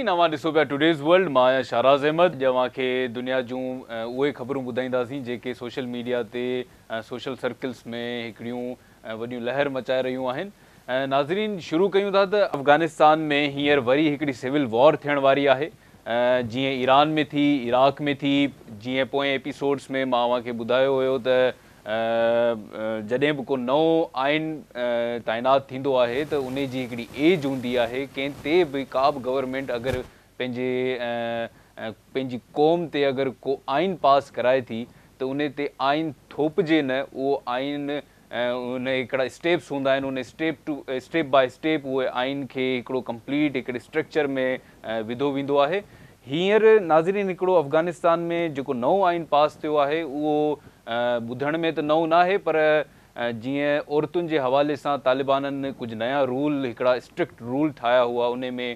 ناظرين اوهان ڏسو پيا ٽوڊيز ورلڊ، مان آهيان شاراز احمد. اڄ اوهان کي دنيا جون اهي خبرون ٻڌائينداسين جيڪي سوشل ميڊيا تي سوشل سرڪلز ۾ هڪڙيون وڏيون لهر مچائي رهيون آهن. ناظرين شروع ڪيون ٿا ته افغانستان ۾ هينئر وري هڪڙي سول وار ٿيڻ واري آهي، جيئن ايران ۾ ٿي، عراق ۾ ٿي. جيئن پوئين ايپيسوڊز ۾ مان اوهان کي ٻڌايو هيو ته جڏهن به ڪو نئون آئين تعينات ٿيندو آهي ته انهي جي هڪڙي ايج هوندي آهي. ڪنهن تي به ڪا به گورنمينٽ اگر پنهنجي قوم تي اگر ڪو آئين پاس ڪرائي ٿي ته انهي تي آئين ٿوپجي نه، اهو آئين ان هڪڙا اسٽيپس هوندا آهن، ان step to step by step اهي آئين کي هڪڙو ڪمپليٽ هڪڙي اسٽرڪچر ۾ وڌو ويندو آهي. هينئر ناظرين هڪڙو افغانستان ۾ جيڪو نئون آئين پاس ٿيو آهي اهو ٻڌڻ ۾ ته نئون ناهي، پر جيئن عورتن جي حوالي سان طالبانن ڪجهه نيا رول، هڪڙا اسٽرڪٽ رول ٺاهيا هئا. انهي ۾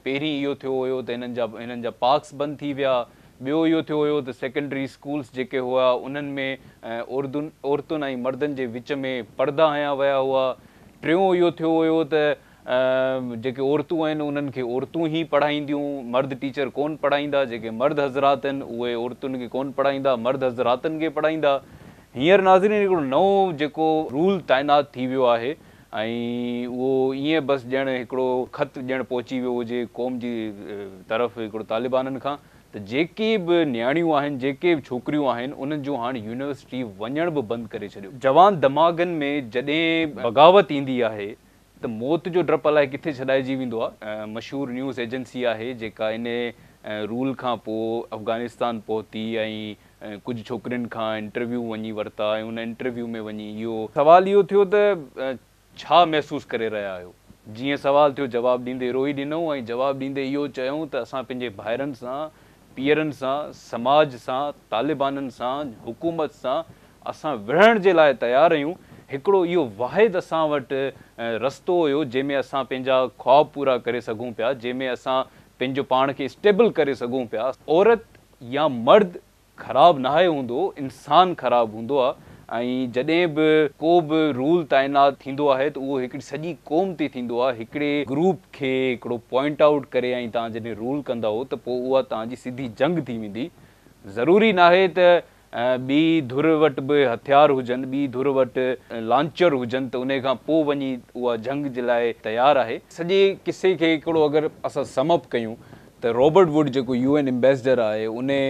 پهرين اهو ٿيو هيو ته هنن جا پارڪس بند ٿي ويا. ٻيو اهو ٿيو هيو ته سيڪنڊري اسڪولس جيڪي هئا انهن ۾ عورتن ۽ مردن جي وچ ۾ پردا هنيا ويا هئا. ٽيون اهو ٿيو هيو ته جيڪي عورتون آهن انهن کي عورتون ئي پڙهائينديون، مرد ٽيچر ڪونه پڙهائيندا. جيڪي مرد حضرات آهن اهي عورتن کي ڪونه پڙهائيندا، مرد حضراتن کي پڙهائيندا. هينئر ناظرين هڪڙو نئون جيڪو رول تعينات ٿي ويو آهي ۽ اهو ائين بس ڄڻ هڪڙو خط ڄڻ پهچي ويو هجي قوم جي طرف هڪڙو طالبانن کان ته جيڪي به نياڻيون آهن، جيڪي به ڇوڪريون آهن، انهن جو هاڻ يونيورسٽي وڃڻ به بند ڪري ڇڏيو. جوان دماغن ۾ جڏهن بغاوت ايندي آهي ته موت جو ڊپ الائي ڪٿي ڇڏائجي ويندو آهي. مشهور نيوز ايجنسي آهي جيڪا انهي رول کان پوء افغانستان پهتي ۽ ڪجهه ڇوڪرين کان انٽرويو وڃي ورتا ۽ ان انٽرويو ۾ وڃي اهو سوال اهو ٿيو ته ڇا محسوس ڪري رهيا آهيو؟ جيئن سوال ٿيو جواب ڏيندي روئي ڏنئون ۽ جواب ڏيندي اهو چيائون ته اسان پنهنجي ڀائرن سان، پيئرن سان، سماج سان، طالبانن سان، حڪومت سان اسان وڙهڻ جي لاء تيار آهيون. هڪڙو اهو واحد اسان وٽ رستو هيو جنهن ۾ اسان پنهنجا خواب پورا ڪري سگهون پيا، جنهن ۾ اسان پنهنجو پاڻ کي اسٽيبل ڪري سگهون پيا. عورت يا مرد خراب ناهي هوندو، انسان خراب هوندو آ ۽ جڏهن به ڪو به رول تعينات ٿيندو آهي ته اهو هڪڙي سڄي قوم تي ٿيندو آ. هڪڙي گروپ کي هڪڙو پوائنٽ آئوٽ ڪري ۽ توهان جڏهن رول ڪندؤ ته پوء اها توهان جي سڌي جنگ ٿي ويندي. ضروري ناهي ته ٻي ڌر وٽ به هٿيار هجن، ٻي ڌر وٽ لانچر هجن ته انهي کان پوء وڃي اها جنگ جي لاء تيار آهي. سڄي قصي کي هڪڙو اگر اسان سم اپ ڪيون ته رابرٽ ووڊ جيڪو يو اين امبيسڊر آهي انهي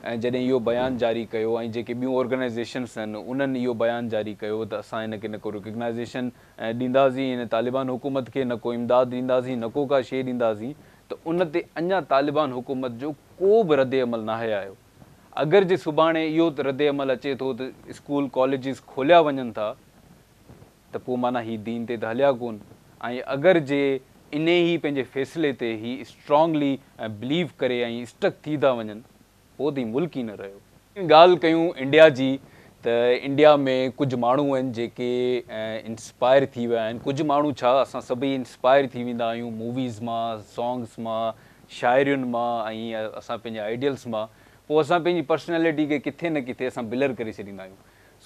جڏهن اهو بيان جاري ڪيو ۽ جيڪي ٻيون آرگنائيزيشنس آهن انهن اهو بيان جاري ڪيو ته اسان هن کي نه ڪو رڪگنائيزيشن ڏينداسين، هن طالبان حڪومت کي نه ڪو امداد ڏينداسين نه ڪو ڪا شيء ڏينداسين ته ان تي اڃا طالبان حڪومت جو ڪو به ردعمل ناهي آيو. اگر جي سڀاڻي اهو ردعمل اچي ٿو ته اسڪول ڪاليجز کوليا وڃن ٿا ته پوء معنيٰ هي دين تي ته هليا ڪون ۽ اگر جي انهي ئي پنهنجي فيصلي تي هي اسٽرانگلي بليو ڪري ۽ اسٽڪ ٿي ٿا وڃن پوء ته هي ملڪ ئي نه رهيو. ڳالهه ڪيون انڊيا جي ته انڊيا ۾ ڪجهه ماڻهو آهن جيڪي انسپائر ٿي ويا آهن، ڪجهه ماڻهو ڇا اسان سڀئي انسپائر ٿي ويندا آهيون موويز مان، سانگس مان، شاعرين مان ۽ اسان پنهنجي آئيڊيلز مان، پوء اسان پنهنجي پرسنالٽي کي ڪٿي نه ڪٿي اسان بلر ڪري ڇڏيندا آهيون.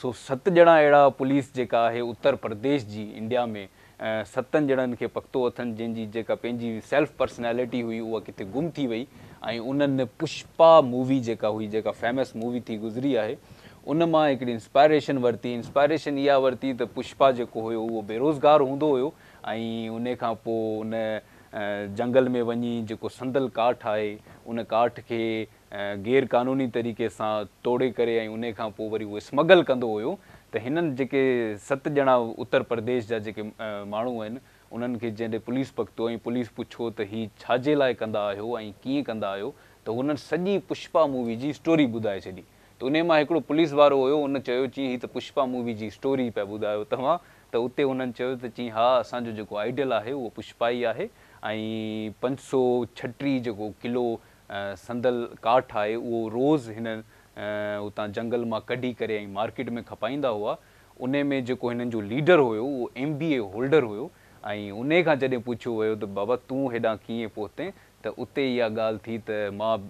سو ست ڄڻا اهڙا پوليس جيڪا آهي اتر پرديش جي انڊيا ۾ ستن ڄڻن کي پڪتو اٿن جنهن جي جيڪا پنهنجي سيلف پرسنالٽي هئي اها ڪٿي گم ٿي وئي ۽ انهن پشپا مووي جيڪا هئي جيڪا فيمس مووي ٿي گذري آهي ان مان هڪڙي انسپائريشن ورتي. انسپائريشن اها ورتي ته پشپا جيڪو هيو اهو بيروزگار هوندو هيو ۽ انهي کان پوء ان جنگل ۾ وڃي جيڪو صندل ڪاٺ آهي ان ڪاٺ کي غير قانوني طريقي سان توڙي ڪري ۽ انهي کان پوء وري اهو اسمگل ڪندو هيو ته هنن جيڪي ست ڄڻا اتر پرديش جا جيڪي ماڻهو آهن انهن کي جڏهن پوليس پڪتو ۽ پوليس پڇيو ته هي ڇا جي لاء ڪندا آهيو ۽ ڪيئن ڪندا آهيو ته هنن سڄي پشپا مووي جي اسٽوري ٻڌائي ڇڏي ته انهي مان هڪڙو پوليس وارو هيو ان چيو چي هي ته پشپا مووي جي اسٽوري پيا ٻڌايو توهان ته اتي انهن چيو ته چي ها اسان جو جيڪو آئيڊيل آهي اهو پشپا ئي آهي ۽ 536 جيڪو ڪلو صندل ڪاٺ آهي اهو روز هنن اتان جنگل مان ڪڍي ڪري ۽ مارڪيٽ ۾ کپائيندا هئا. انهي ۾ جيڪو هنن جو ليڊر هيو اهو ايم بي اي هولڊر هيو ۽ انهي کان جڏهن پڇيو ويو ته بابا تون هيڏانهن ڪيئن پهتين ته اتي اها ڳالهه ٿي ته مان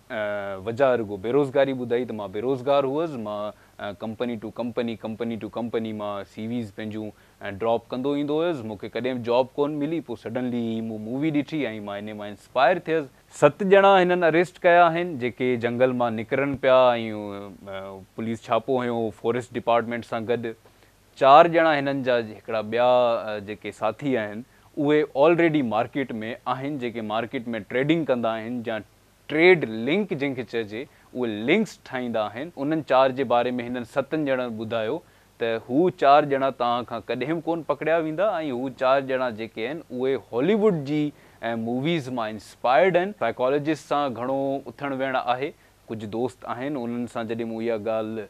وجهه رڳو بيروزگاري ٻڌائي ته مان بيروزگار هئس مان Company to company, company to company مان سي ويز پنهنجون ڊراپ ڪندو ايندو هيس، مون کي ڪڏهن به جاب ڪونه ملي، پوء سڊنلي هي مون مووي ڏٺي ۽ مان انهي مان انسپائر ٿيس. ست ڄڻا هنن اريسٽ ڪيا آهن جيڪي جنگل مان نڪرن پيا ۽ پوليس ڇاپو هنيو فاريسٽ ڊپارٽمينٽ سان گڏ. چار ڄڻا هنن جا هڪڙا ٻيا جيڪي ساٿي آهن اهي آلريڊي مارڪيٽ ۾ آهن جيڪي مارڪيٽ ۾ ٽريڊنگ ڪندا آهن يا ٽريڊ لنڪ جنهن کي چئجي اهي لنڪس ٺاهيندا آهن. انهن چار جي باري ۾ هنن ستن ڄڻن ٻڌايو ته هو چار ڄڻا توهان کان ڪڏهن به ڪونه پڪڙيا ويندا ۽ هو چار ڄڻا جيڪي آهن اهي هالي ووڊ جي موويز مان انسپائرڊ آهن. سائيڪالاجسٽ سان گهڻو اٿڻ ويهڻ آهي، ڪجهه دوست آهن انهن سان جڏهن مون اها ڳالهه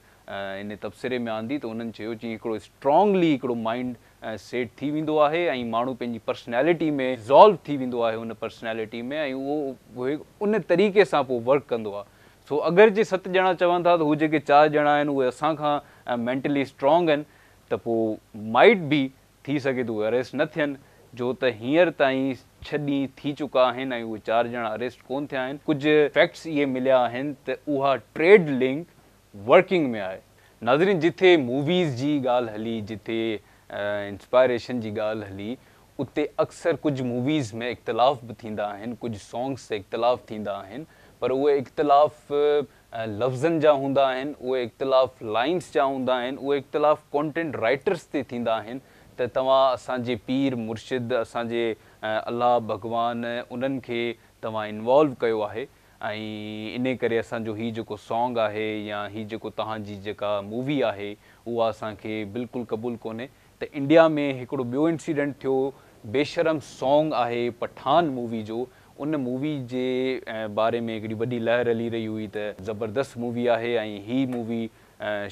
ان تبصري ۾ آندي ته انهن چيو جيئن هڪڙو اسٽرانگلي هڪڙو مائنڊ سيٽ ٿي ويندو آهي ۽ ماڻهو پنهنجي پرسنالٽي ۾ ڊزالو ٿي ويندو آهي ان پرسنالٽي ۾ ۽ اهو ان طريقي سان پوء ورڪ ڪندو آهي. سو اگر جي ست ڄڻا چون ٿا ته هو جيڪي چار ڄڻا آهن اهي اسان کان مينٽلي اسٽرانگ آهن ته پوء مائيٽ بي ٿي سگهي ٿو اهي اريسٽ نه ٿين جو ته هينئر تائين ڇهه ڏينهن ٿي چڪا آهن ۽ اهي چار ڄڻا اريسٽ ڪونه ٿيا آهن. ڪجهه فيڪٽس اهي مليا آهن ته اها ٽريڊ لنڪ ورڪنگ ۾ آهي. ناظرين جٿي موويز جي ڳالهه هلي جٿي انسپائريشن جي ڳالهه هلي اتي اڪثر ڪجهه موويز ۾ اختلاف به ٿيندا آهن ڪجهه سانگس تي اختلاف ٿيندا آهن پر اهي اختلاف لفظن جا هوندا آهن اهي اختلاف لائنس جا هوندا آهن اهي اختلاف ڪونٽينٽ رائٽرس تي ٿيندا آهن ته توهان اسان جي پير مرشد اسان جي الله ڀڳوان انهن کي توهان انوالو ڪيو آهي ۽ انهي ڪري اسان جو هي جيڪو سانگ آهي يا هي جيڪو توهان جي جيڪا مووي آهي اها اسان کي بلڪل قبول ڪونهي ته انڊيا ۾ هڪڙو ٻيو انسيڊنٽ ٿيو بيشرم سانگ آهي پٺان مووي جو ان مووي جي باري ۾ هڪڙي وڏي لهر هلي رهي هئي ته زبردست مووي آهي ۽ هي مووي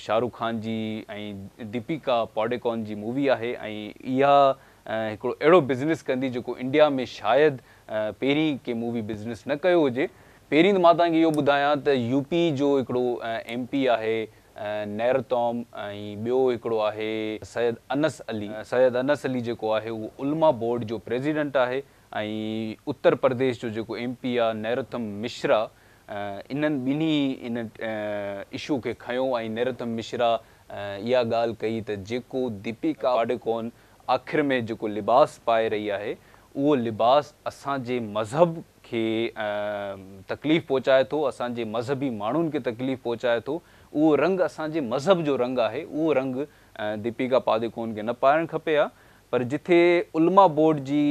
شاهه رخ خان جي ۽ ديپيڪا پاڊيڪون جي مووي آهي ۽ اها هڪڙو اهڙو بزنس ڪندي جيڪو انڊيا ۾ شايد پهرين ڪنهن مووي بزنس نه ڪيو هجي. پهرين ته مان توهان کي اهو ٻڌايان ته يو پي جو هڪڙو ايم پي آهي نيرتوم ۽ ٻيو هڪڙو آهي سيد انس علي. سيد انس علي جيڪو آهي اهو علماء بورڊ جو پريزيڊنٽ آهي ۽ اتر پرديش جو جيڪو ايم پي آهي نيرتم مشرا انهن ٻنهي ان اشو کي کنيو ۽ نيرتم مشرا اها ڳالهه ڪئي ته جيڪو ديپيڪا پاڊيڪون آخر ۾ جيڪو لباس پائي رهي آهي اهو لباس اسان جي مذهب کي تڪليف پهچائي ٿو، اسان جي مذهبي ماڻهن کي تڪليف پهچائي ٿو، اهو رنگ اسان جي مذهب جو رنگ آهي، اهو رنگ ديپيڪا پادوڪون کي نه پائڻ کپي ها، پر جٿي علماء بورڊ جي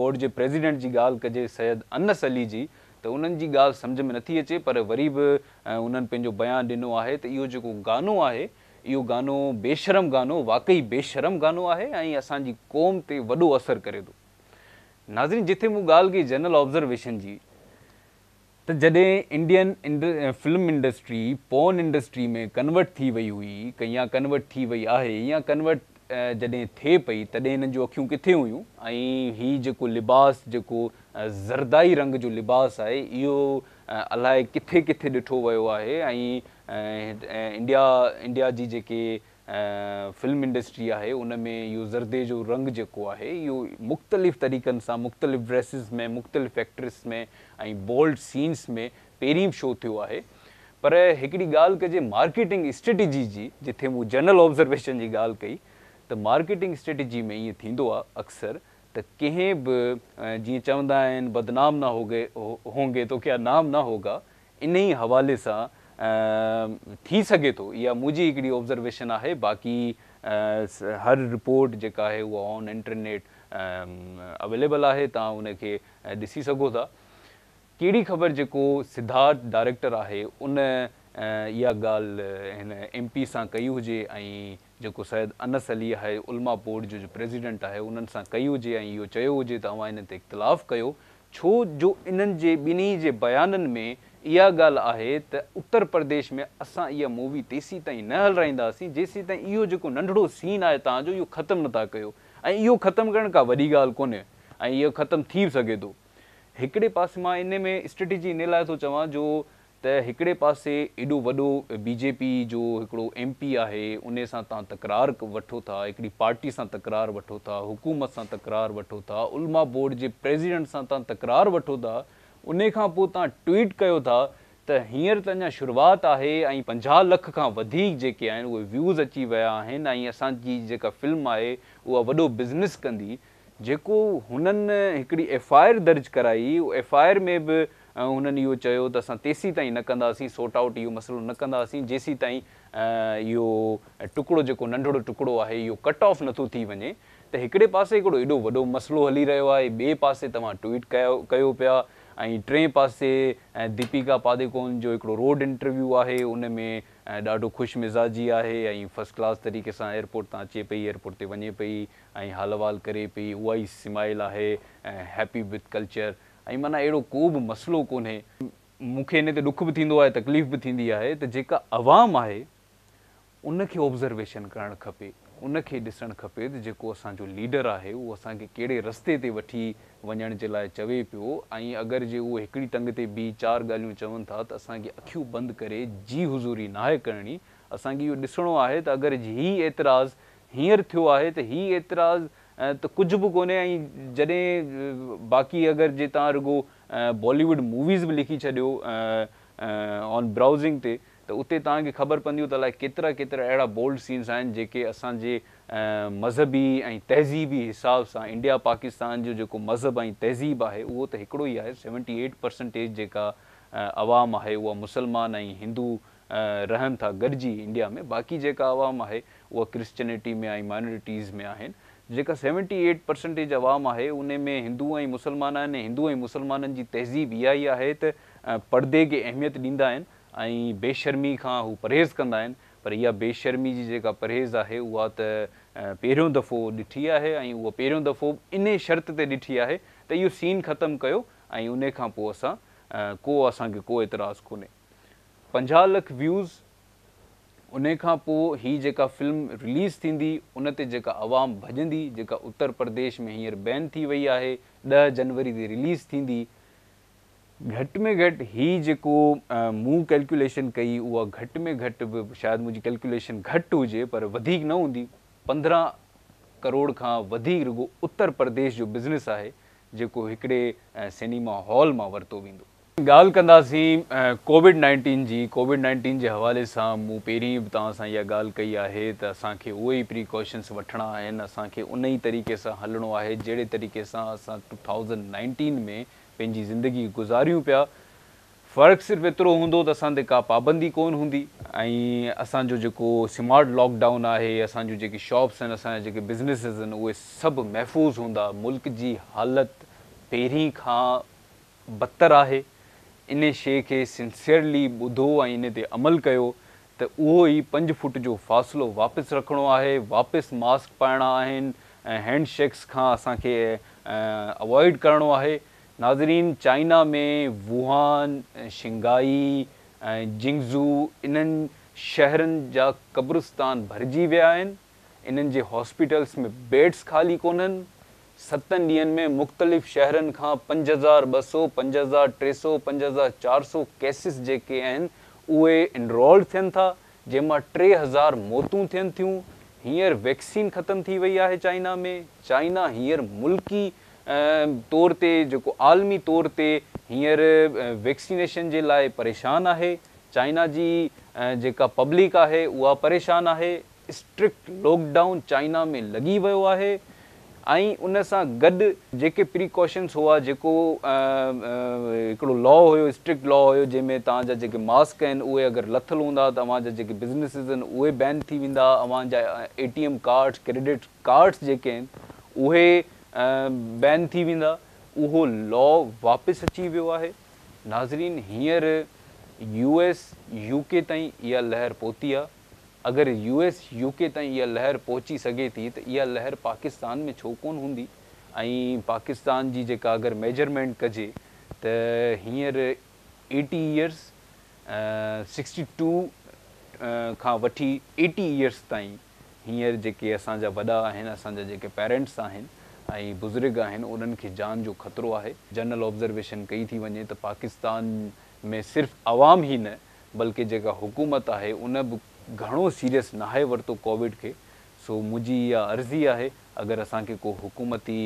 بورڊ جي پريزيڊنٽ جي ڳالهه ڪجي سيد انس علي جي ته انهن جي ڳالهه سمجهه ۾ نٿي اچي پر وري به انهن پنهنجو بيان ڏنو آهي ته اهو جيڪو گانو آهي اهو گانو بيشرم گانو واقعي بيشرم گانو آهي ۽ اسان جي قوم تي وڏو اثر ڪري ٿو. ناظرين جٿي مون ڳالهه ڪئي جنرل آبزرويشن جي ته جڏهن Indian film industry porn industry ۾ convert ٿي وئي هئي يا ڪنورٽ ٿي وئي آهي يا ڪنورٽ جڏهن ٿئي پئي تڏهن هنن جون اکيون ڪٿي هيون ۽ هي جيڪو لباس جيڪو زردائي رنگ جو لباس آهي اهو الائي ڪٿي ڪٿي ڏٺو ويو آهي ۽ انڊيا انڊيا جي جيڪي فلم انڊسٽري آهي ان ۾ اهو زردي جو رنگ جيڪو آهي اهو مختلف طريقن سان مختلف ڊريسز ۾ مختلف ايڪٽريس ۾ ۽ بولڊ سينس ۾ پهرين به شو ٿيو آهي پر هڪڙي ڳالهه ڪجي مارڪيٽنگ اسٽريٽجي جي جٿي مون جنرل آبزرويشن جي ڳالهه ڪئي ته مارڪيٽنگ اسٽريٽجي ۾ ائين ٿيندو آهي اڪثر ته ڪنهن به جيئن چوندا آهن بدنام نه هونگي تو ڪيا نام نه هوگا انهي حوالي سان ٿي سگهي ٿو اها منهنجي هڪڙي آبزرويشن آهي باقي هر رپورٽ جيڪا آهي اها آن انٽرنيٽ اويليبل آهي توهان ان کي ڏسي سگهو ٿا ڪهڙي خبر جيڪو سڌارٿ ڊائريڪٽر آهي ان اها ڳالهه هن ايم پي سان ڪئي هجي ۽ جيڪو سيد انس علي آهي علماء بورڊ جو جو پريزيڊنٽ آهي انهن سان ڪئي هجي ۽ اهو چيو هجي ته اوهان انهن تي اختلاف ڪيو ڇو جو انهن جي ٻنهي جي بيانن ۾ اها ڳالهه آهي ته اتر پرديش ۾ اسان اها مووي تيسيتائين نه هلرائينداسين جيسيتائين اهو جيڪو ننڍڙو سين آهي توهان جو اهو ختم نه ٿا ڪيو ۽ اهو ختم ڪرڻ ڪا وڏي ڳالهه ڪونهي ۽ اهو ختم ٿي به سگهي ٿو. هڪڙي پاسي مان انهي ۾ اسٽريٽجي انهي لاء ٿو چوان جو ته هڪڙي پاسي ايڏو وڏو بي جي پي جو هڪڙو ايم پي آهي انهي سان توهان تڪرار وٺو ٿا، هڪڙي پارٽي سان تڪرار وٺو ٿا، حڪومت سان تڪرار وٺو ٿا، علماء بورڊ جي پريزيڊنٽ سان توهان تڪرار وٺو ٿا، انهي کان پوء توهان ٽوئيٽ ڪيو ٿا ته هينئر ته اڃا شروعات آهي ۽ 50 لک کان وڌيڪ جيڪي آهن اهي ويوز اچي ويا آهن ۽ اسان جي جيڪا فلم آهي اها وڏو بزنس ڪندي. جيڪو هنن هڪڙي ايف I R درج ڪرائي، ايف I R ۾ به هنن اهو چيو ته اسان تيسين تائين نه ڪنداسين سورٽ آئوٽ اهو مسئلو نه ڪنداسين جيسين تائين اهو ٽڪڙو جيڪو ننڍڙو ٽڪڙو آهي اهو ڪٽ آف نٿو ٿي وڃي. ته هڪڙي پاسي هڪڙو ايڏو وڏو مسئلو هلي رهيو آهي، ٻئي پاسي توهان ٽوئيٽ ڪيو ڪيو پيا ۽ ٽئين پاسي ديپيڪا پاديڪون جو هڪڙو روڊ انٽرويو آهي ان ۾ ڏاڍو خوش مزاجي آهي ۽ فرسٽ ڪلاس طريقي سان ايئرپورٽ تان اچي پئي ايئرپورٽ تي وڃي پئي ۽ حال احوال ڪري پئي اها ئي سمائل آهي ۽ هيپي وٿ ڪلچر ۽ معنيٰ اهڙو ڪو به مسئلو ڪونهي. مون کي ان تي ڏک به ٿيندو آهي تڪليف به ٿيندي آهي ته جيڪا عوام آهي ان کي آبزرويشن ڪرڻ کپي، ان کي ڏسڻ کپي ته جيڪو اسان جو ليڊر آهي اهو اسان کي ڪهڙي رستي تي وٺي وڃڻ جي لاء چوي پيو ۽ اگر جي اهو هڪڙي ٽنگ تي بيهي چار ڳالهيون چون ٿا ته اسان کي اکيون بند ڪري جي حضوري ناهي ڪرڻي، اسان کي اهو ڏسڻو آهي ته اگر هي اعتراض هينئر ٿيو آهي ته هي اعتراض ته ڪجهه به ڪونهي ۽ جڏهن باقي اگر جي توهان رڳو بالي ووڊ موويز به لکي ڇڏيو آن برائوزنگ تي ته اتي توهان کي خبر پونديون ته الائي ڪيترا ڪيترا اهڙا بولڊ سينز آهن جيڪي اسان جي مذهبي ۽ تهذيبي حساب سان انڊيا پاڪستان جو جيڪو مذهب ۽ تهذيب آهي اهو ته هڪڙو ئي آهي سيونٽي ايٽ پرسنٽيج جيڪا عوام آهي اها مسلمان ۽ هندو رهن ٿا گڏجي انڊيا ۾ باقي جيڪا عوام آهي اها ڪرسچنيٽي ۾ ۽ مائنورٽيز ۾ آهن جيڪا سيونٽي ايٽ پرسنٽيج عوام آهي انهي ۾ هندو ۽ مسلمان آهن ۽ هندو ۽ مسلمانن جي تهذيب اها ئي آهي ته پردي کي اهميت ڏيندا آهن ۽ بي شرمي کان هو پرهيز ڪندا آهن پر اها بي شرمي جي جيڪا پرهيز آهي اها ته پهريون دفعو ڏٺي آهي ۽ اها پهريون دفعو به انهي شرط تي ڏٺي آهي ته اهو سين ختم ڪيو ۽ انهي کان پوء اسان ڪو اسان کي ڪو اعتراض ڪونهي. 50 لک ويوز انهي کان پوء هي جيڪا فلم رليز ٿيندي ان تي جيڪا عوام ڀڄندي جيڪا اتر پرديش ۾ هينئر بين ٿي وئي آهي 10 جنوري تي رليز ٿيندي گهٽ ۾ گهٽ هي جيڪو مون ڪيلڪيوليشن ڪئي اها گهٽ ۾ گهٽ به شايد منهنجي ڪيلڪيوليشن گهٽ هجي پر وڌيڪ نه هوندي 15 ڪروڙ کان وڌيڪ رڳو اتر پرديش جو بزنس آهي جيڪو هڪڙي سئنيما هال مان ورتو ويندو. ڳالهه ڪنداسين ڪووڊ 19 جي، ڪووڊ 19 جي حوالي سان مون پهرين به توهان سان اها ڳالهه ڪئي آهي ته اسان کي اهي ئي پريڪاشنس وٺڻا آهن اسان کي ان ئي طريقي سان هلڻو آهي جهڙي طريقي سان اسان ٽو ٿائوزنڊ نائنٽين ۾ پنهنجي زندگي گذاريون پيا، فرق صرف ايترو هوندو ته اسان تي ڪا پابندي ڪونه هوندي ۽ اسان جو جيڪو سمارٽ لاڪ ڊائون آهي، اسان جون جيڪي شاپس آهن، اسان جا جيڪي بزنيسز آهن اهي سڀ محفوظ هوندا، ملڪ جي حالت پهرين کان بدتر آهي، انهي شيء کي سنسيئرلي ٻڌو ۽ انهي تي عمل ڪيو ته اهو ئي پنج فوٽ جو فاصلو واپس رکڻو آهي، واپس ماسڪ پائڻا آهن ۽ هينڊ شيڪس کان اسان کي اوائڊ ڪرڻو آهي. ناظرين چائنا ۾ ووهان، شنگهائي ۽ جنگزو انهن شهرن جا قبرستان ڀرجي ويا آهن، انهن جي هاسپيٽلس ۾ بيڊس خالي ڪونهن، ستن ڏينهن ۾ مختلف شهرن کان 5200، 5300، 5400 ڪيسز جيڪي آهن اهي انرولڊ ٿين ٿا جنهن مان 3000 موتون ٿين ٿيون، هينئر ويڪسين ختم ٿي وئي آهي چائنا ۾، چائنا هينئر ملڪي طور تي جيڪو عالمي طور تي هينئر ويڪسينيشن جي لاء پريشان آهي، چائنا جي جيڪا پبلڪ آهي اها پريشان آهي، اسٽرڪٽ لاڪ ڊائون چائنا ۾ لڳي ويو آهي ۽ ان سان گڏ جيڪي پريڪاشنس هئا جيڪو هڪڙو لا هيو اسٽرڪٽ لا هيو جنهن ۾ توهان جا جيڪي ماسڪ آهن اهي اگر لٿل هوندا ته اوهان جا جيڪي بزنسز آهن اهي بين ٿي ويندا اوهان جا A T M cards credit cards جيڪي آهن اهي بين ٿي ويندا اهو لا واپس اچي ويو آهي ناظرين هينئر يو ايس يو ڪي تائين اها لهر پهتي آهي اگر يو ايس يو ڪي تائين اها لهر پهچي سگهي ٿي ته اها لهر پاڪستان ۾ ڇو ڪونه هوندي ۽ پاڪستان جي جيڪا اگر ميجرمينٽ ڪجي ته هينئر ايٽي ايئرس سڪسٽي ٽو کان وٺي ايٽي ايئرس تائين هينئر جيڪي اسان جا وڏا آهن اسان جا جيڪي پيرنٽس آهن ۽ بزرگ آهن انهن کي جان جو خطرو آهي. جنرل آبزرويشن ڪئي ٿي وڃي ته پاڪستان ۾ صرف عوام ئي نه بلڪه جيڪا حڪومت آهي ان به گهڻو سيريس ناهي ورتو ڪووڊ کي سو منهنجي اها عرضي آهي اگر اسان کي ڪو حڪومتي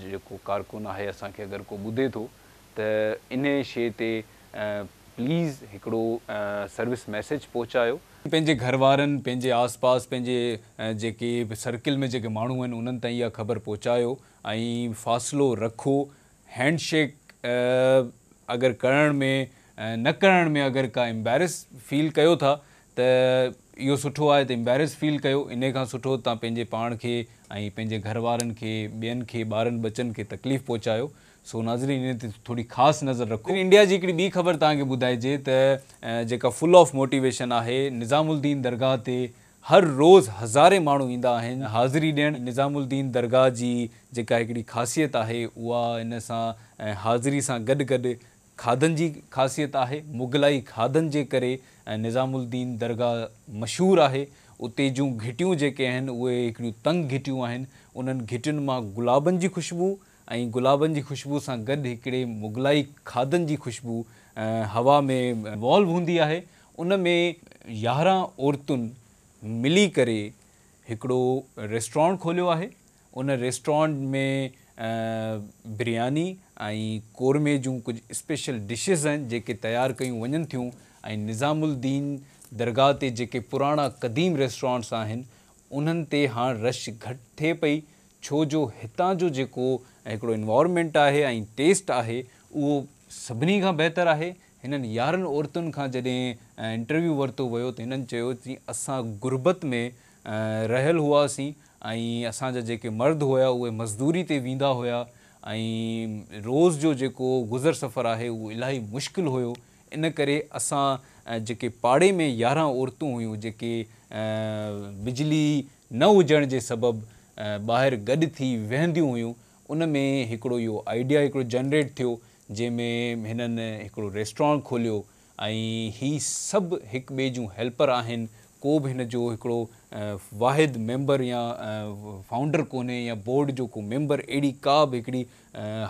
جيڪو ڪارڪن آهي اسان کي اگر ڪو ٻڌي ٿو ته انهي شي تي پليز هڪڙو سروس ميسيج پهچايو. پنهنجي گهر وارن، پنهنجي آس پاس، پنهنجي جيڪي سرڪل ۾ جيڪي ماڻهو آهن انهن تائين اها خبر پهچايو ۽ فاصلو رکو. هينڊ شيڪ اگر ڪرڻ ۾ نه ڪرڻ ۾ اگر ڪا امبيرس فيل ڪيو ٿا ته اهو سٺو آهي ته امبيرس فيل ڪيو، انهي کان سٺو توهان پنهنجي پاڻ کي ۽ پنهنجي گهر وارن کي، ٻين کي، ٻارن ٻچن کي تڪليف پهچايو. سو ناظرين انهي تي ٿوري خاص نظر رکو. انڊيا جي هڪڙي ٻي خبر توهان کي ٻڌائجي ته جيڪا فل آف موٽيويشن آهي، نظام الدين درگاهه تي هر روز هزارين ماڻهو ايندا آهن حاضري ڏيڻ. نظام الدين درگاهه جي جيڪا هڪڙي خاصيت آهي اها ان سان حاضري سان گڏ گڏ کاڌن جي خاصيت آهي. مغلائي کاڌن جي ڪري نظام الدين درگاهه مشهور آهي. اتي جون گهٽيون جيڪي آهن اهي هڪڙيون تنگ گهٽيون آهن. انهن گهٽين مان گلابن جي خوشبو ۽ گلابن جي خوشبو سان گڏ هڪڙي مغلائي کاڌن جي خوشبو هوا ۾ انوالو هوندي آهي. ان ۾ 11 عورتن ملي ڪري هڪڙو ريسٽورانٽ کوليو آهي. ان ريسٽورانٽ ۾ برياني ۽ قورمي جون ڪجهه اسپيشل ڊشز آهن جيڪي تيار ڪيون وڃن ٿيون ۽ نظام الدين درگاهه تي جيڪي پراڻا قديم ريسٽورانٽس آهن انهن تي هاڻ رش گهٽ ٿئي پئي ڇو جو هتان جو جيڪو هڪڙو انوائرمينٽ آهي ۽ ٽيسٽ آهي اهو سڀني کان بهتر آهي. هنن 11 عورتن کان جڏهن انٽرويو ورتو ويو ته هنن چيو ته اسان غربت ۾ رهيل هئاسين ۽ اسان جا جيڪي مرد هيا اهي مزدوري تي ويندا هيا ۽ روز جو جيڪو گذر سفر آهي اهو الاهي مشڪل هيو ان ڪري اسان جيڪي پاڙي ۾ 11 عورتون هيون جيڪي بجلي نه هجڻ جي سبب ٻاهر گڏ ٿي ويهنديون هيون ان ۾ هڪڙو اهو آئيڊيا هڪڙو جنريٽ ٿيو جنهن ۾ هنن هڪڙو ريسٽورانٽ کوليو ۽ هي سڀ هڪ ٻئي جون هيلپر آهن، ڪو به هن جو هڪڙو واحد ميمبر يا فائونڊر ڪونهي يا بورڊ جو ڪو ميمبر اهڙي ڪا به هڪڙي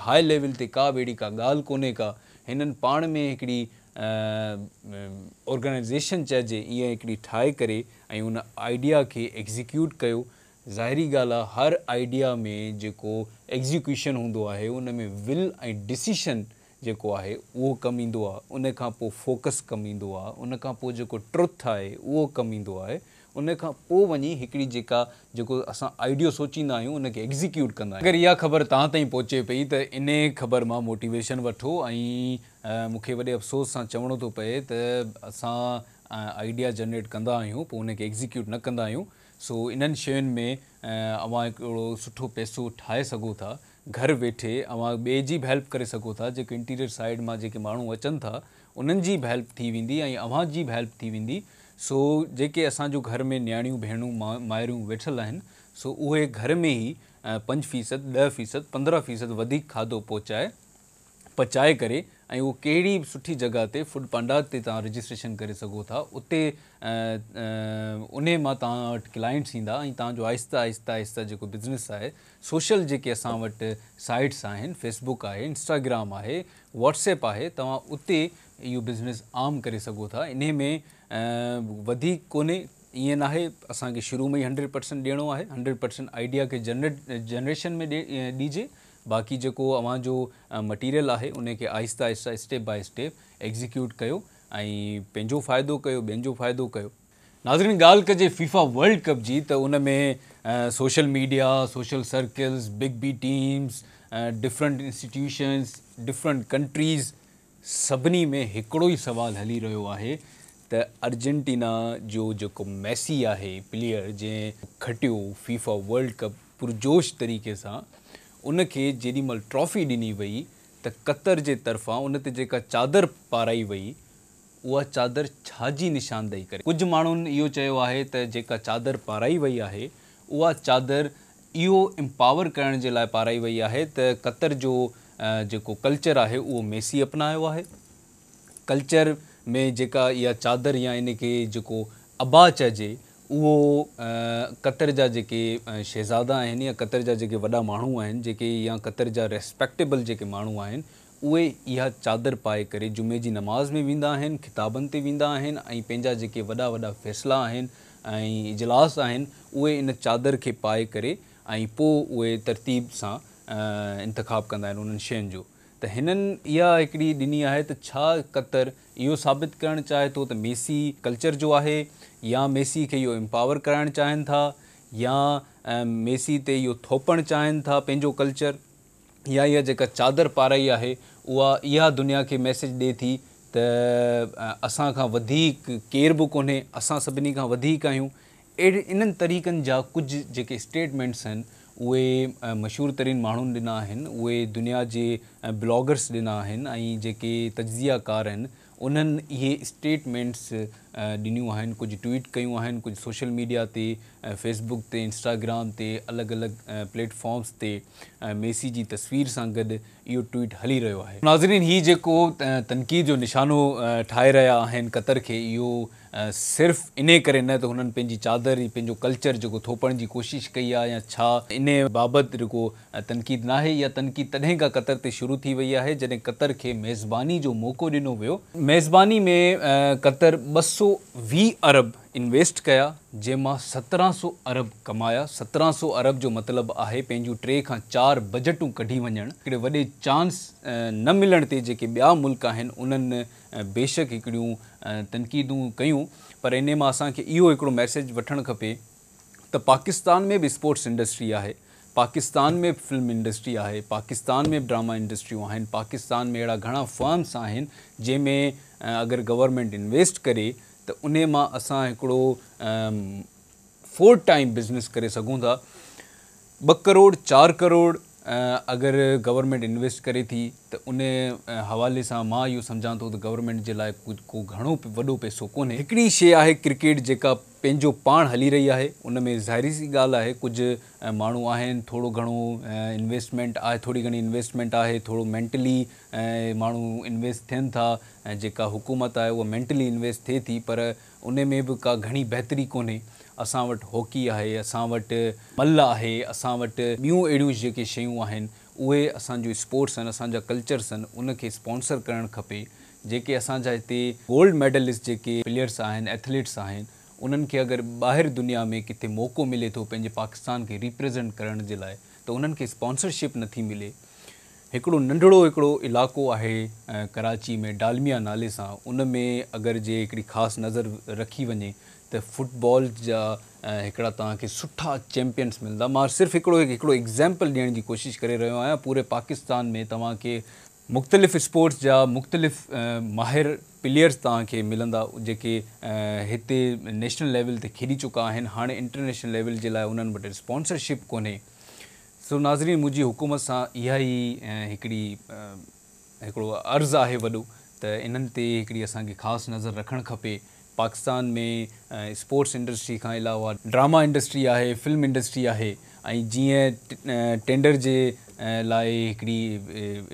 هاء ليول تي ڪا به اهڙي ڪا ڳالهه ڪونهي ڪا هنن پاڻ ۾ هڪڙي آرگنائيزيشن چئجي ائين هڪڙي ٺاهي ڪري ۽ ان آئيڊيا کي ايگزيڪيوٽ ڪيو. ظاهري ڳالهه آ هر آئيڊيا ۾ جيڪو ايگزيڪيوشن هوندو آهي ان ۾ ول ۽ ڊسيشن جيڪو آهي اهو ڪم ايندو آ، ان کان پوء فوڪس ڪم ايندو آ، ان کان پوء جيڪو ٽروٿ آهي اهو ڪم ايندو آهي، ان کان پوء وڃي هڪڙي جيڪا جيڪو اسان آئيڊيو سوچيندا آهيون ان کي ايگزيڪيوٽ ڪندا آهيون. اگر اها خبر توهان تائين پهچي پئي ته انهي خبر مان موٽيويشن وٺو ۽ مون کي وڏي افسوس سان چوڻو ٿو پئي ته اسان آئيڊيا جنريٽ ڪندا آهيون پوء ان کي ايگزيڪيوٽ نه ڪندا آهيون سو انهن شين ۾ اوهان هڪڙو سٺو پئسو ٺاهي سگهو ٿا. گهر ويٺي اوهان ٻئي جي به هيلپ ڪري سگهو ٿا، جيڪي انٽيريئر سائيڊ مان جيڪي ماڻهو اچن ٿا انهن جي به هيلپ ٿي ويندي ۽ اوهان جي به هيلپ ٿي ويندي. سو جيڪي اسان جو گهر ۾ نياڻيون ڀيڻون مائرون ويٺل آهن سو اهي گهر ۾ ئي 5%، 10%، 15% وڌيڪ کاڌو پهچائي پچائي ڪري ۽ اهو ڪهڙي به سٺي جڳهه تي فوڊ پانڊا تي توهان رجسٽريشن ڪري سگهو ٿا اتي انهي مان توهان وٽ ڪلائنٽس ايندا ۽ توهان جو آهستي آهستي آهستي جيڪو بزنس آهي سوشل جيڪي اسان وٽ سائيٽس آهن فيس بڪ آهي انسٽاگرام آهي واٽس ايپ آهي توهان اتي اهو بزنس عام ڪري سگهو ٿا انهي ۾ وڌيڪ ڪونهي ائين ناهي اسان کي شروع ۾ ئي 100% ڏيڻو آهي 100% آئيڊيا کي جنريٽ جنريشن ۾ ڏيجي باقي جيڪو اوهان جو مٽيريل آهي ان کي آهستي آهستي اسٽيپ باء اسٽيپ ايگزيڪيوٽ ڪيو ۽ پنهنجو فائدو ڪيو ٻين جو فائدو ڪيو. ناظرين ڳالهه ڪجي فيفا ورلڊ ڪپ جي ته ان ۾ social media, social circles, big B teams, different institutions, different countries سڀني ۾ هڪڙو ئي سوال هلي رهيو آهي ته ارجنٽينا جو جيڪو ميسي آهي پليئر جنهن کٽيو فيفا ورلڊ ڪپ پرجوش طريقي سان ان کي جيڏي مهل ٽرافي ڏني وئي ته قطر جي طرفان ان تي جيڪا چادر پارائي وئي اها چادر ڇا جي نشاندهي ڪري؟ ڪجهه ماڻهن اهو چيو آهي ته جيڪا چادر پارائي وئي آهي اها چادر اهو امپاور ڪرڻ جي لاء پارائي وئي آهي ته قطر جو جيڪو ڪلچر آهي اهو ميسي اپنايو آهي. ڪلچر ۾ جيڪا اها چادر يا ان کي جيڪو عبا چئجي اهو قطر جا جيڪي شهزادا آهن يا قطر جا جيڪي وڏا ماڻهو آهن جيڪي يا قطر جا ريسپيڪٽيبل جيڪي ماڻهو آهن اهي اها چادر پائي ڪري جمعي جي نماز ۾ ويندا آهن، خطابن تي ويندا آهن ۽ پنهنجا جيڪي وڏا وڏا فيصلا آهن ۽ اجلاس آهن اهي ان چادر کي پائي ڪري ۽ پوء اهي ترتيب سان انتخاب ڪندا آهن انهن شين جو. ته هنن اها هڪڙي ڏني آهي ته ڇا قطر اهو ثابت ڪرڻ چاهي ٿو ته ميسي ڪلچر جو آهي يا ميسي کي اهو امپاور ڪرائڻ چاهين ٿا يا ميسي تي اهو ٿوپڻ چاهين ٿا پنهنجو ڪلچر يا اها جيڪا چادر پارائي آهي اها اها دنيا کي ميسيج ڏي ٿي ته اسان کان وڌيڪ ڪير به ڪونهي اسان سڀني کان وڌيڪ آهيون. اهڙي انهن طريقن جا ڪجهه جيڪي اسٽيٽمينٽس آهن اهي مشهور ترين ماڻهن ڏنا آهن اهي دنيا جي بلاگرس ڏنا آهن ۽ جيڪي تجزيه ڪار آهن انهن اهي اسٽيٽمينٽس ڏنيون آهن ڪجهه ٽوئيٽ ڪيون آهن ڪجهه سوشل ميڊيا تي فيس بڪ تي انسٽاگرام تي الڳ الڳ پليٽ فارمس تي ميسي جي تصوير سان گڏ اهو ٽوئيٽ هلي رهيو آهي. ناظرين هي جيڪو تنقيد جو نشانو ٺاهي رهيا آهن قطر کي اهو صرف انهي ڪري نه ته هنن پنهنجي چادر ۽ پنهنجو ڪلچر جيڪو ٿوپڻ جي ڪوشش ڪئي آهي يا ڇا انهي بابت رڳو تنقيد ناهي اها تنقيد تڏهن کان قطر تي شروع ٿي وئي آهي جڏهن قطر کي ميزباني جو موقعو ڏنو ويو. ميزباني ۾ قطر 220 ارب انويسٽ ڪيا جنهن مان 17 سو ارب ڪمايا. 17 سو ارب جو مطلب آهي پنهنجون ٽي کان چار بجيٽون ڪڍي وڃڻ. هڪڙي وڏي چانس نه ملڻ تي جيڪي ٻيا ملڪ آهن انهن بيشڪ هڪڙيون تنقيدون ڪيون پر انهي مان اسان کي اهو هڪڙو ميسيج وٺڻ کپي ته پاڪستان ۾ به اسپورٽس انڊسٽري آهي، پاڪستان ۾ به فلم انڊسٽري آهي، پاڪستان ۾ به ڊراما انڊسٽريون آهن، پاڪستان ۾ اهڙا گهڻا فرمس آهن جنهن ۾ اگر گورنمينٽ انويسٽ ڪري ته انهي مان اسان هڪڙو فور ٽائيم بزنس ڪري سگهون ٿا. 2 ڪروڙ 4 ڪروڙ اگر گورنمينٽ انويسٽ ڪري ٿي ته ان حوالي سان مان اهو سمجهان ٿو ته گورنمينٽ جي لاء ڪو گهڻو وڏو پئسو ڪونهي. هڪڙي شيء آهي ڪرڪيٽ جيڪا پنهنجو پاڻ هلي رهي آهي ان ۾ ظاهري سي ڳالهه آهي ڪجهه ماڻهو آهن ٿورو گهڻو انويسٽمينٽ آهي ٿوري گهڻي انويسٽمينٽ آهي ٿورو مينٽلي ماڻهو انويسٽ ٿين ٿا ۽ جيڪا حڪومت آهي اها مينٽلي انويسٽ ٿئي ٿي پر ان ۾ به ڪا گهڻي بهتري ڪونهي. اسان وٽ هاڪي آهي، اسان وٽ ملهه آهي، اسان وٽ ٻيون اهڙيون جيڪي شيون آهن اهي اسان جو اسپورٽس آهن، اسان جا ڪلچرس آهن ان کي اسپانسر ڪرڻ کپي. جيڪي اسان جا هتي گولڊ ميڊلسٽ جيڪي پليئرس آهن، ايٿليٽس آهن انهن کي اگر ٻاهر دنيا ۾ ڪٿي موقعو ملي ٿو پنهنجي پاڪستان کي ريپريزنٽ ڪرڻ جي لاء ته انهن کي اسپانسرشپ نٿي ملي. هڪڙو ننڍڙو هڪڙو علائقو آهي ڪراچي ۾ ڊالميا نالي سان ان ۾ اگر جي هڪڙي خاص نظر رکي وڃي ته فٽ بال جا هڪڙا توهان کي سٺا چيمپيئنس ملندا مان صرف هڪڙو هڪڙو ايگزامپل ڏيڻ جي ڪوشش ڪري رهيو آهيان پوري پاڪستان ۾ توهان کي مختلف اسپورٽس جا مختلف ماهر پليئرس توهان کي ملندا جيڪي هتي نيشنل ليول تي کيڏي چڪا آهن هاڻي انٽرنيشنل ليول جي لاء انهن وٽ اسپانسرشپ ڪونهي. سو ناظرين منهنجي حڪومت سان اها ئي هڪڙي هڪڙو عرض آهي وڏو ته انهن تي هڪڙي اسان کي خاص نظر رکڻ کپي. پاڪستان ۾ اسپورٽس انڊسٽري کان علاوه ڊراما انڊسٽري آهي، فلم انڊسٽري آهي ۽ جيئن ٽينڊر جي لاء هڪڙي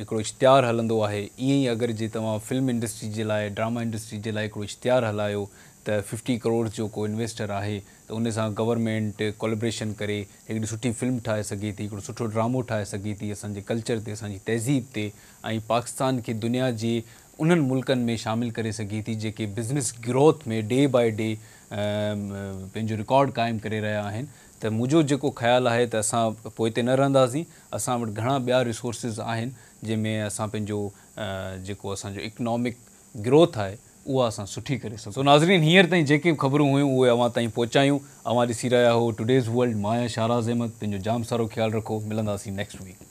هڪڙو اشتهار هلندو آهي ائين ئي اگر جي توهان فلم انڊسٽري جي لاء ڊراما انڊسٽري جي لاء هڪڙو اشتهار هلايو ته ففٽي ڪروڙز جو ڪو انويسٽر آهي ته ان سان گورنمينٽ ڪولابريشن ڪري هڪڙي سٺي فلم ٺاهي سگهي ٿي، هڪڙو سٺو ڊرامو ٺاهي سگهي ٿي اسان جي ڪلچر تي، اسان جي تهذيب تي ۽ پاڪستان کي دنيا جي انهن ملڪن ۾ شامل ڪري سگهي ٿي جيڪي business growth ۾ day by day پنهنجو رڪارڊ قائم ڪري رهيا آهن ته منهنجو جيڪو خيال آهي ته اسان پوئتي نه رهنداسين اسان وٽ گهڻا ٻيا ريسورسز آهن جنهن ۾ اسان پنهنجو جيڪو اسان جو اڪنامڪ گروٿ آهي اها اسان سٺي ڪري سگهون. سو ناظرين هينئر تائين جيڪي به خبرون هيون اهي اوهان تائين پهچايون. اوهان ڏسي رهيا هو ٽوڊيز ورلڊ مان آهيان شاهراز احمد پنهنجو جام سارو خيال رکو ملنداسين نيڪسٽ ويڪ.